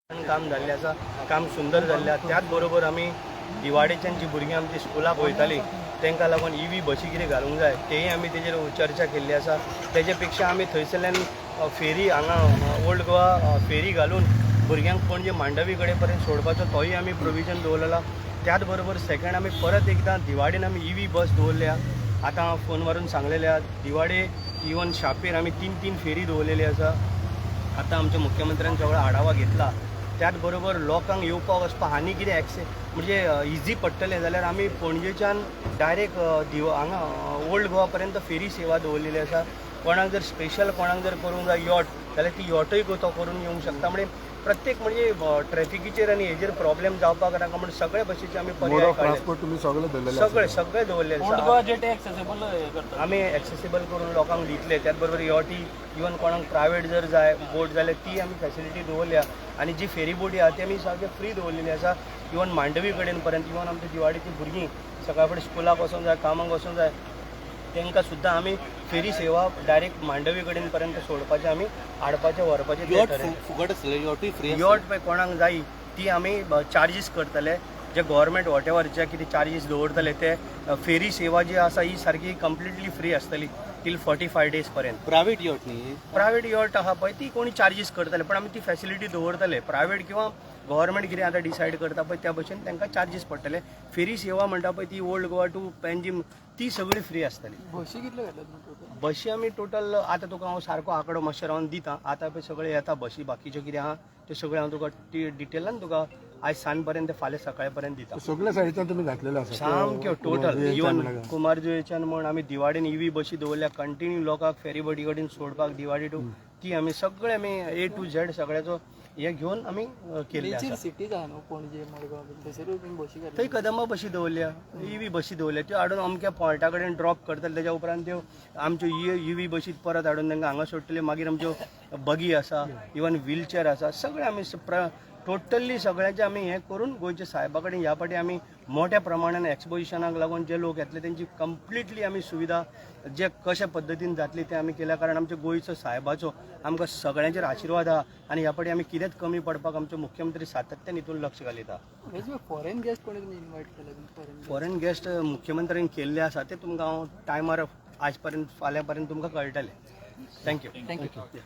काम जाल्लें आसा, काम सुंदर जाल्लें आसा. त्याच बरोबर आमी दिवाडेच्यान जी भुरगीं आमची स्कुलाक वयतालीं तांकां लागून इवी बशी कितें घालूंक जाय तेय आमी तेजेर चर्चा केल्ली आसा. तेजे पेक्षा आमी थंयसरल्यान फेरी हांगा ओल्ड गोवा फेरी घालून भुरग्यांक पणजे मांडवी कडेन पर्यंत सोडपाचो तोय आमी प्रोविजन दवरलेलो. त्याच बरोबर सेकंड आमी परत एकदां दिवाडेन आमी इवी बस दवरल्या. आतां हांव फोन मारून सांगलेले आहा, दिवाडे इवन शापेर आमी तीन तीन फेरी दवरलेली आसा. आतां आमच्या मुख्यमंत्र्यान सगळो आढावा घेतला. त्याच बरोबर लोकांक येवपाक वचपाक आनी कितें एक्से म्हणजे इजी पडटलें जाल्यार आमी पणजेच्यान डायरेक्ट दिव हांगा ओल्ड गोवा पर्यंत फेरी सेवा दवरलेली आसा. कोणाक जर स्पेशल कोणाक जर करूंक जाय यॉट जाल्यार ती यॉटूय तो करून येवंक शकता. म्हणजे प्रत्येक म्हणजे ट्रॅफिकीचेर आनी हेजेर प्रॉब्लेम जावपाक नाका म्हण सगळे भशेचे आमी मोड पर्याय ऑफ काडले. ट्रान्सपोर्ट तुम्ही सगळे धरलेले आसा. सगळे सगळे दवरलेले ओल्ड आसा. गोवा जेटी एक्सेसिबल करता. आमी एक्सेसिबल करून लोकांक दितले. त्याच बरोबर यॉटी इवन कोणाक प्रायवेट जर जाय बोट जाल्यार ती आमी फॅसिलिटी दवरल्या आनी जी फेरी बोटी आहा ती आमी सारके फ्री दवरलेली आसा. इवन मांडवी कडेन पर्यंत, इवन आमच्या दिवाडीची भुरगीं सकाळ फुडें स्कुलाक वचोंक जाय, कामाक वचोंक जाय, तांकां सुद्दां आमी फेरी सेवा डायरेक्ट मांडवी कडेन पर्यंत सोडपाचें, आमी हाडपाचें व्हरपाचें तें यॉट ठरयलें. फुकट आसतले, यॉटूय फ्री? यॉट पळय कोणाक जाय ती आमी चार्जीस करतले, जे गव्हर्मेंट what ever जे कितें चार्जीस दवरतले ते. फेरी सेवा जी आसा ही सारकी कंप्लिटली फ्री आसतली टील 45 डेज पर्यंत. प्रायव्हेट यॉट न्ही? प्रायवेट यॉट आहा पळय ती कोणी चार्जीस करतले, पण आमी ती फॅसिलिटी दवरतले. प्रायवेट किंवा गव्हर्मेंट कितें आतां डिसायड करता पळय त्या भशेन तांकां चार्जीस पडटले. फेरी सेवा म्हणटा पळय ती ओल्ड गोवा टू पेंजीम ती सगळी फ्री आसतली. बशी कितल्यो घातल्यात टोटल? बशी आमी टोटल आतां तुका हांव सारको आंकडो मातशें रावन दिता. आतां पळय सगळे येता बशी, बाकीच्यो कितें आहा त्यो सगळें हांव तुका डिटेलान तुका आयज सांज पर्यंत, फाल्यां सकाळे पर्यंत दिता. सगळ्या सायडीच्यान तुम्ही घातलेले आसा. सामक्यो टोटल. कुमारजुंवेच्यान इवन म्हणल्यार. कुमारजुंवेच्यान म्हण आमी दिवाडीन इवी बशी दवरल्या कंटिन्यू लोकांक फेरी बोटी कडेन सोडपाक दिवाडी टू. ती आमी सगळे आमी ए टू झेड सगळ्याचो हे घेवन आमी केल्लें मेजर आसा. सिटीज आहा न्हू, पणजे, मडगांव बीन, थंयसरूय बीन बशी थंय घातल्या? कदंबा बशी दवरल्या, इवी बशी दवरल्या, त्यो हाडून अमक्या पॉयंटा कडेन ड्रॉप करतले. तेज्या उपरांत त्यो आमच्यो इवी बशीत परत हाडून तांकां हांगा सोडटले. मागीर आमच्यो बगी आसा, इवन व्हीलचेर आसा, सगळें आमी टोटल्ली सगळ्यांचें आमी हें करून गोंयच्या साहेबा कडेन ह्या फावटी आमी मोठ्या प्रमाणान एक्सपोजिशनाक लागून जे लोक येतले तेंची कंप्लिटली आमी सुविधा जे कशा पद्दतीन जातली तें आमी केल्या. कारण आमच्या गोंयचो साहेबाचो आमकां सगळ्यांचेर आशिर्वाद आहा आनी ह्या फावटी आमी कितेंच कमी पडपाक आमचे मुख्यमंत्री सातत्यान हितून लक्ष घालिता. फॉरेन गेस्ट कोणी तुमी इन्वायट केला फॉरेन? फॉरेन गेस्ट मुख्यमंत्र्यांनी केल्ले आसा ते तुमकां हांव टायमार आज पर्यंत फाल्यां पर्यंत तुमकां कळटलें. Thank you. Thank you.